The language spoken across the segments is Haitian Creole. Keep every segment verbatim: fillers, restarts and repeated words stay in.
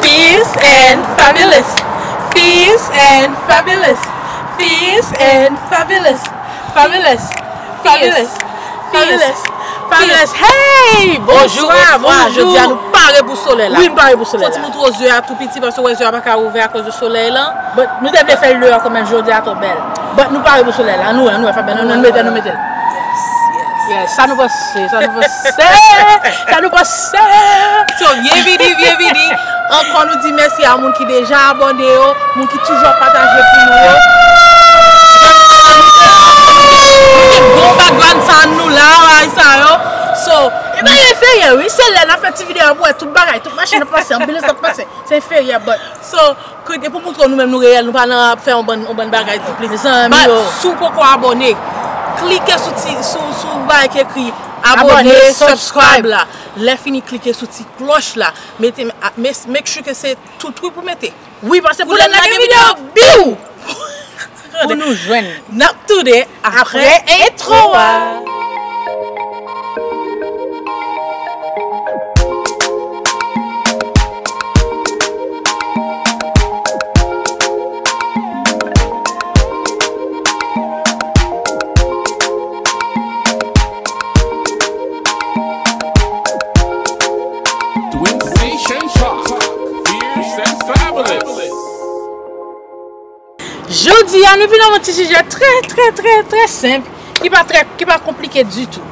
Fierce and fabulous. Fierce and fabulous. Fierce and fabulous. Fabulous. Fabulous. Fabulous. Fabulous. Hey! Bonjou, bonswa, bonswa. Jodi a nou pare pou solèy la. Wi, m pare pou solèy la. Fò ti moutro zye a tou piti paske w wè zye a pa ka ouvè akoz de solèy lan. But nou te vle fè l deyò kanmenm, jodi a twò bèl. But nou pare pou solèy la. Nou wè, nou wè, fè bèl. Nou, nou mete, nou mete l. Yes, sa nou panse, sa nou panse. Sa nou panse. So, byenvini, byenvini. Ankò nou di mèsi a moun ki deja abòne yo, moun ki toujou ap pataje pou nou yo. Nou gen bon background sound nou la, bagay sa yo. So, e pa enferyè, wi. Se lè n ap fè ti videyo pou wè tout bagay, tout machin ap pase, anbilans ap pase. Se enferyè, but. So, kote pou montre nou menm nou reyèl, nou pa nan ap fè yon bann, yon bann bagay di plis. Mezanmi yo. But, si w poko abòne, klike sou ti, sou, sou bagay ki ekri abòne, subscribe la. Lè fini, klike sou ti klòch la. Mete, make sure ke se tout wi pou mete. Wi, paske pou lè n lage videyo, biw! Pou nou jwenn. N ap tounen apre entwo a. Twin Station Talk, fierce and fabulous. Jodi a, nou vin ak yon ti sijè trè, trè, trè, trè senp, ki pa trè, ki pa konplike ditou,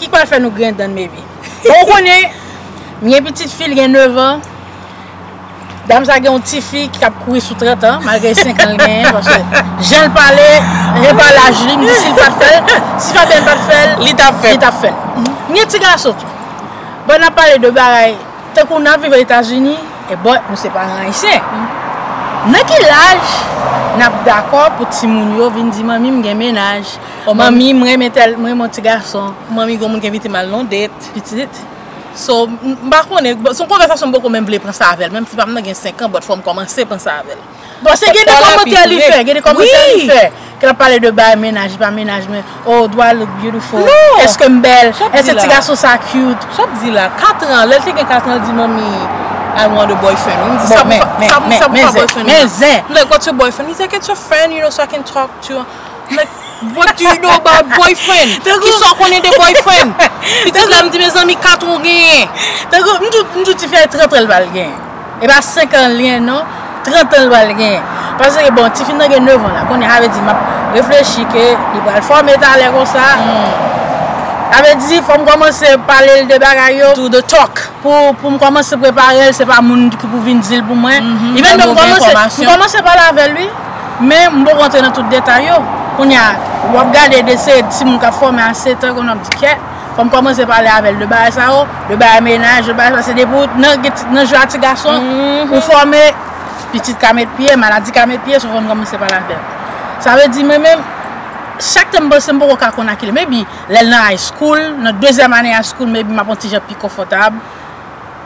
ki pral fè nou grenn dan, maybe. Bon, ou konnen, m gen pitit fi, l gen nèf an. Dam sa gen yon ti fi ki ap kouri sou trant an, malgre senk an l genyen, paske jan l pale, e pa laj li, m di si l pa t fè l, si Fabienne pa t fè l, li t ap fè l. Li t ap fè l. M gen ti gason tou. Bon, n ap pale de bagay, tankou n ap viv Etazini, e bon, nou se paran ayisyen. Nan ki laj n ap dakò pou timoun yo vin di, "Manmi, m gen mennaj. Manmi, m renmen tèl, m renmen yon ti gason." Manmi, gen moun ki envite m al nan yon date. Pitit. So, m, m pa konnen, se yon konvèsasyon m poko menm vle pran sa avè l. Menm si pa m nan gen senk an, but fò m kòmanse pran sa avè l. Bon, se gen de kòmantè li fè, gen de kòmantè li fè. Ke l ap pale de bay mennaj, li pa mennaj mwen. Oh, do I look beautiful? Èske m bèl? Èske ti gason sa cute? Sa w ap di la? Kat an, lè l te gen kat an, l di, "Manmi, I want a boyfriend." M di, "Sa pou fè boyfriend li?" M like, "What's your boyfriend?" He's like, "It's a friend, you know, so I can talk to." M like, "What do you know about boyfriend?" Kisa w konnen de boyfriend? Pitit la, m di, "Mezanmi, kat an w genyen?" Tankou, m di w, m di w ti fi a trant an l pral genyen. E pa senk an l genyen non, trant an l pral genyen. Paske bon, tifi nan gen nèf an la, kounye a sa vle di m ap reflechi ke li pral fòme talè konsa. Sa vle di, fò m kòmanse pale l de bagay yo. Do the talk. Pou, pou m kòmanse prepare l, se pa moun ki pou vin di l pou mwen. Even though m kòmanse, m kòmanse pale avè l, wi. Men m poko antre nan tout detay yo. Kounye a, w ap gade de se timoun k ap fòme a sèt an, kounye a w ap di, "Kèt, fò m kòmanse pale avè l de bagay sa yo, de bagay mennaj, de bagay sa." Se depi w nan, nan je a ti gason, ou fòme, pitit ka met pye, maladi ka met pye, so fò n kòmanse pale avè l. Sa vle di, mwen menm, chak tan m panse, m poko ka konn a ki lè. Maybe, lè l nan high school, nan dezyèm ane high school, maybe m ap yon ti jan pi konfòtab.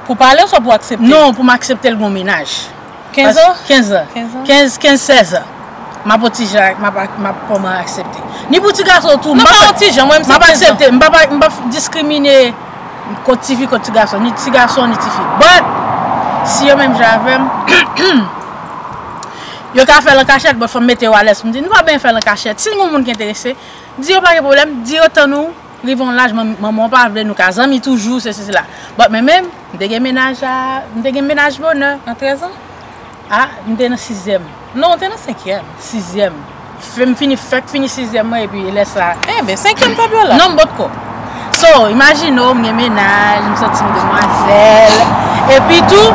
Pou pale oswa pou aksepte? Non, pou m aksepte l gon mennaj. Kenz an? Kenz an. Kenz, kenz, sèz an. M ap yon ti jan, m ap, m ap kòman aksepte. Ni pou ti gason tou, m p ap, m p ap aksepte, m p ap, m p ap diskrimine kont tifi, kont ti gason, ni ti gason, ni tifi. But, si yo menm jan avè m, yo ka fè l an kachèt, but fò m mete yo alèz pou m di, nou pa bezwen fè l an kachèt. Si gon moun ki enterese, di yo pa gen pwoblèm, di yo tann ou rive yon laj, man-, manman w pa vle, nou ka zanmi toujou, sesi, sela. But mwen menm, m te gen mennaj a, m te gen mennaj bonè. A trèz an? A, m te nan sizyèm. Non, w te nan senkyèm. Sizyèm. Fè m fini, fèk fini sizyèm mwen, epi lè sa. Enben, senkyèm Fabiola. Non, m potko. So, imajine w, m gen mennaj, m santi m demwazèl. Epi tou,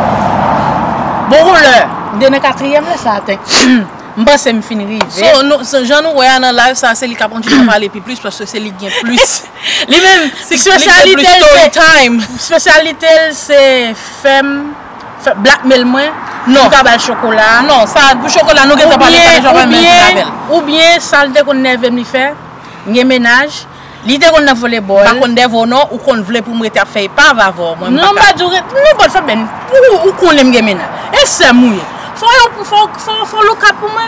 bon, yon lè, m te nan katriyèm lè sa, atann. M panse m fin rive. So, nou, so, jan nou wè a nan live sa, se li k ap kontinye pale pi plis, paske se li k gen plis. Li menm, li gen plis story time. Espesyalite l se fè m, fè blackmail mwen, non, pou m ka ba l chokola. Non, sa, pou chokola, nou gentan pale, sa, nou gentan pale, men avè l. Oubyen, oubyen, sa l te konn nève m li fè, m gen mennaj, li te konn nan volebòl. M pa konn nève w non, ou konn vle pou m rete ap fè epav avè w, mwen, m pa ka. Non, m pa di w ret, non, but Fabienne, ou, ou konnen m gen mennaj. E sè m ou ye. Fò yo, fò, fò, fò look out pou mwen.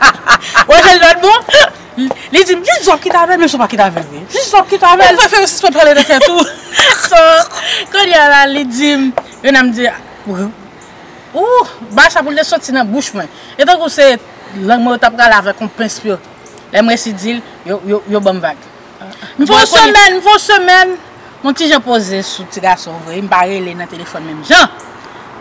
Wè jan l dwat bon? Li di m, jis di w ap kite avè l, menm si w pa kite avè l vre. Jis di w ap kite avè l. Ou prefere sispann pale nan tèt ou. So, kounye a la, li di m, Renan m di, ou, bagay sa pou l te soti nan bouch mwen. E tankou se lang mwen yo t ap rale avèk yon pens pou yo. Lè m resi di l, yo, yo, yo ban m vag. M fè yon semèn, m fè yon semèn. Yon ti jan poze sou ti gason vre, m pa rele nan telefòn menm jan.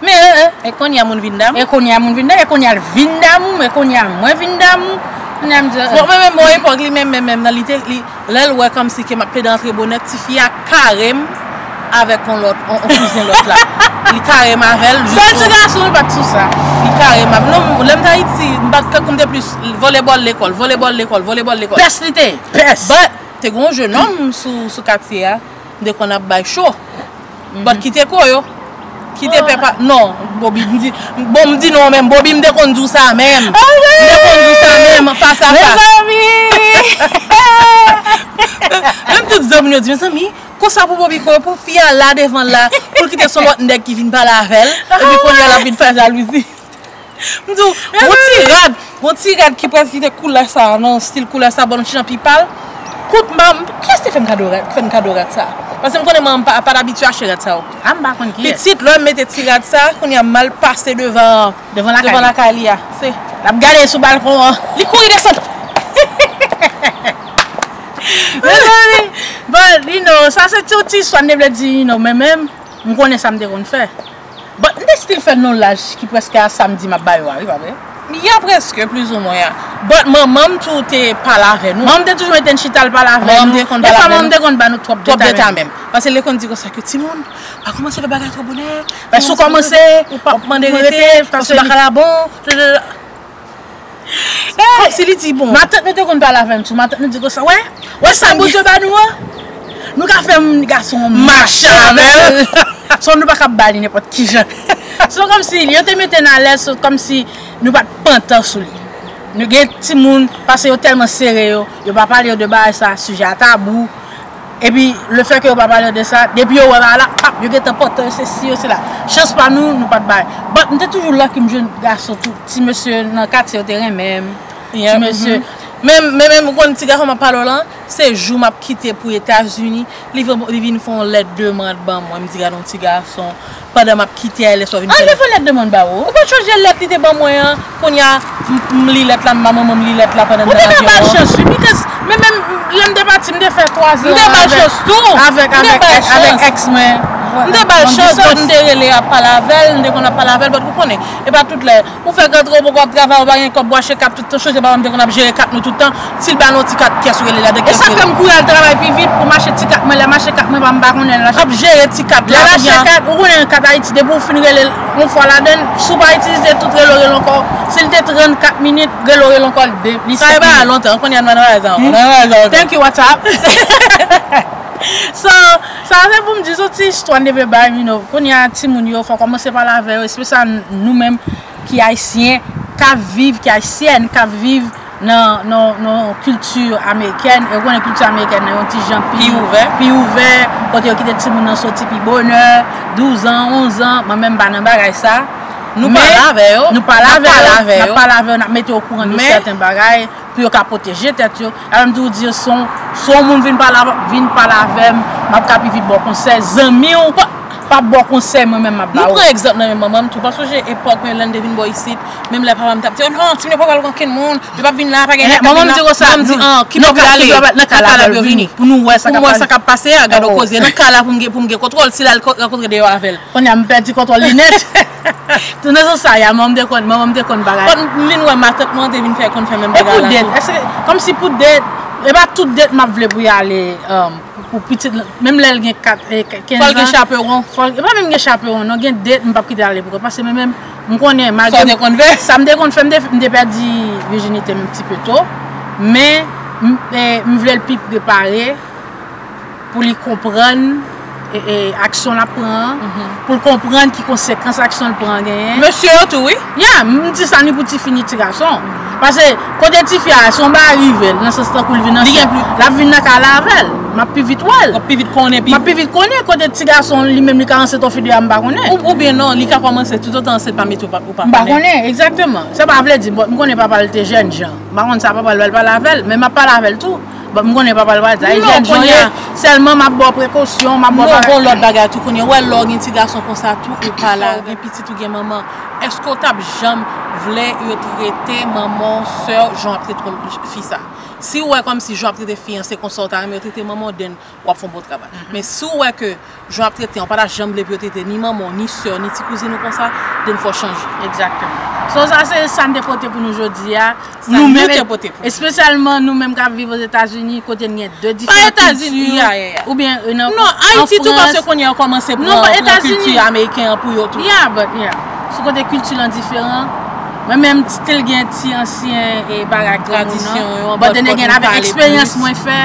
Men, e, e. E kounye a moun vin damou? E kounye a moun vin damou, e kounye a l vin damou m, e kounye a mwen vin damou. Kounye a m di, e. Bon, men menm bon epòk, li menm, menm, menm nan, li te, li, lè l wè kòmsi ke m ap plede antre bonè, tifi a kare m avèk yon lòt, yon, yon kouzen lòt la. Li kare m avè l, jis. Bèl ti gason, li pa t sou sa. Li kare m avè l. Non, lè m t Ayiti, m pa t tankou m te plis vòlèbòl lekòl, vòlèbòl lekòl, vòlèbòl lekòl. Pès li te ye, pès. But, te gen yon jenòm sou, sou katye a, m te konn ap bay cho. But kite ko yo. Kite pèpa. Non, Bobi, m di, bon, m di non menm. Bobi, m te konn di w sa menm. M te konn di w sa menm, fas a fas. Mezanmi! Menm tout zanmi yo di, mezanmi, konsa pou Bobi ko yo, pou fi a la devan l la, pou l kite se yon lòt nèg ki vin pale avè l, epi kounye a l ap vin fè jalouzi. M di w, gon ti rad, gon ti rad ki prèske kite koulè sa, nan stil koulè sa, bon, ti jan pi pal. Kout m pa, kiyès te fè m kado rad, fè m kado rad sa? Paske m konnen manman m pa, pa t abitye achte rad sa yo. A, m pa konn kiyès. Pitit, lè m mete ti rad sa, kounye a m al pase devan, devan lakay li a. Se. L ap gade sou balkon an. Li kouri desann. Mezanmi, bon, you know, sa se ti, ti istwa m te vle di, you know, men menm, m konnen sa m te konn fè. But m te still fè nan laj ki prèske a sa m di m ap ba yo a, wi, pa vre? Ya, prèske, plizoumwen, ya. But manman m tou te pale avè nou. Manman m te toujou mete n chita, l pale avè nou. Manman m te konn pale avè nou. Dèfwa manman m te konn ba nou twòp deta menm. Paske li konn di konsa ke timoun, pa kòmanse fè bagay twò bonè. Paske si w kòmanse, w ap mande rete, paske bagay la bon. Kòmsi li di bon. Matant nou te konn pale avè m tou. Matant nou di konsa, wè, wè sa Bondye ba nou an. Nou ka fè moun gason an mache avè l. So nou pa ka ba li nenpòt ki jan. So kòmsi yo te mete n alèz, so kòmsi nou pa t pantan sou li. Nou gen timoun, paske yo tèlman sere yo, yo pa pale yo de bagay sa, sijè a tabou. Epi, lefètke yo pa pale de sa, depi yo wè bagay la, pap, yo gentan pantan, yo sesi, yo sela. Chans pa nou, nou pa t bay. But, m te toujou lucky, m jwenn gason tou. Ti mesye nan katye yo te renmen m. Ti mesye. Men, men, men, ou konn ti gason m ap pale w lan, se jou m ap kite pou Etazini, li vin, li vin fè yon lèt demann ban mwen, m di gade yon ti gason. Pandan m ap kite a, lè sa w vin fè lèt. Ah, li fè lèt demann ba ou? Ou pa t chonje lèt li te ban mwen an? Kounye a, m, m li lèt la, m ba manman m li lèt la pandan m nan avyon an. Ou te ka ba l chans, wi, because men menm lè m te pati, m te fè twa zan avèk, avèk, avèk, avèk èks mwen. M te ba l chans, but m te rele ap pale avè l, m te konn ap pale avè l, but ou konnen, e pa tout lè. Ou fèk rantre, ou poko ap travay, ou pa gen kòb, ou achte kat tout tan, chonje papa m te konn ap jere kat nou tout tan. Si l ba nou ti kat, kiyès ou rele ladan, kiyès ou rele? E sa fè m kouri al travay pi vit pou m achte ti kat mwen, lè m achte kat mwen, pa m pa konnen l achte. Ap jere ti kat la, ap achte kat, ou konnen kat Ayiti, depi w fin rele l yon fwa ladan l, si w pa itilize tout, rele w, rele w ankò. Si l te trannkat minit, rele w, rele w ankò, l de, li senk minit. Sa e pa lontan, kounye a n nan bagay sa ankò. Thank you, WhatsApp. So, sa se pou m di, se yon ti istwa n te vle bay, you know, kounye a timoun yo, fò w kòmanse pale avè yo, espesyal nou menm ki ayisyen, k ap viv, ki ayisyèn, k ap viv nan, nan, nan kilti amerikèn, e ou konnen kilti amerikèn nan yon ti jan pi, pi ouvè, pi ouvè, kote yo kite timoun nan soti pi bonè, douz an, onz an, mwen menm m pa nan bagay sa. Nou pale avè yo, nou pale avè yo, n ap pale avè yo, n ap mete yo okouran de sèten bagay pou yo ka pwoteje tèt yo. Alò m toujou di yo, si yon, si yon moun vin pale avè, vin pale avè m, m ap ka pi vit ba w konsèy. Zanmi w p ap ba w konsèy, mwen menm m ap ba ou. Nou pran egzanp nan men manman m tou. Pa sonje epòk mwen lè n te vin bò isit, menm lè papa m t ap di, "Oh non, timoun yo pa pral gen okenn moun, yo p ap vin la, pa gen nèg k ap vin la." Manman m di konsa, manman m di, "Ah, ki bò pou yo ale? Nan kay la pou yo vini, pou nou wè sa k ap pase." Pou m wè sa k ap pase a, gade yon koze. Nan kay la pou m gen, pou m gen kontwòl, si l al rankontre deyò avè l. Kounye a m pèdi kontwòl li nèt. Tou nan sans sa a, manman m te konn, manman m te konn bagay. Konn vin wè matant mwen te vin fè, konn fè menm bagay la tou. E pou date, èske, kòmsi pou date, e pa tout date m ap vle pou y ale, um, pou, pou pitit, menm lè l gen kat, e, kenz an. Fò l gen chaperon. Fò l, e pa menm gen chaperon, non, gen date m p ap kite ale pou kont, paske mwen menm, m konnen, malgre sa m te konn fè, m te, m te pèdi vijinite m yon ti pe to, men, m, e, m vle l pi prepare, pou li konprann, e, e, aksyon l ap pran an, pou l konprann ki konsekans aksyon l pran an genyen. Mesye yo tou, wi. Ya, m di sa ni pou tifi ni ti gason. Paske, kote tifi a, si yon bagay rive l, nan sans tankou l vin ansent, l ap vin nan kay la avè l. M ap pi vit wè l. W ap pi vit konnen, pi. M ap pi vit konnen kote ti gason li menm li ka ansent yon fi deyò a, m pa konnen. Ou, oubyen non, li ka kòmanse toutotan ansent pa mete w pa, ou pa konnen. M pa konnen, egzakteman. Sa pa vle di, bon, m konnen papa l te jèn jan. M pa konn sa papa l pral pale avè l, men m ap pale avè l tou. Bon, m konnen papa l pa di sa, e jèn jan ye, sèlman m ap ba w prekosyon, m ap ba w bagay. Non, gon lòt bagay tou kounye a. Ou wè lè w gen ti gason konsa tou, ou pa la, gen pitit ou gen manman. Èske w t ap janm vle yo trete manman w, sè w, jan w ap trete fi sa? Si w wè kòmsi jan w ap trete fi an, se konsa w ta renmen yo trete manman w, then w ap fè yon bon travay. Men si w wè ke jan w ap trete an, w pa ta janm vle pou yo trete ni manman w, ni sè w, ni ti kouzin ou konsa, then fò w chanje. Egzakteman. So, sa se sa n te pote pou nou jodi a. Nou menm, espesyalman nou menm k ap viv Ozetazini, kote n gen de diferan kilti, oubyen, e, nan, non, Ayiti tou, paske kounye a yo kòmanse pran, pran kilti ameriken an pou yo tou. Yeah, but, yeah. Sou kote kilti lan diferan, mwen menm still gen ti ansyen, e, bagay granmoun nan. Tradisyon yo, but then again, avèk eksperyans mwen fè,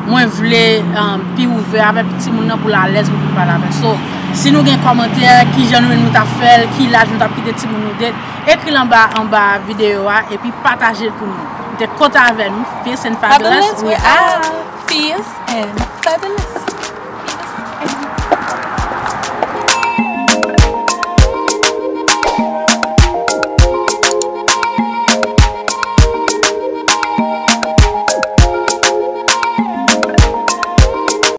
mwen vle, um, pi ouvè avèk timoun nan pou l alèz pou l pale avè l. So, si nou gen kòmantè, kijan nou menm nou t ap fè l, ki laj nou t ap kite timoun nou date, ekri l anba, anba videyo a, epi pataje l pou nou. M te kontan avè nou. Fierce and fabulous, we out. Fierce and fabulous.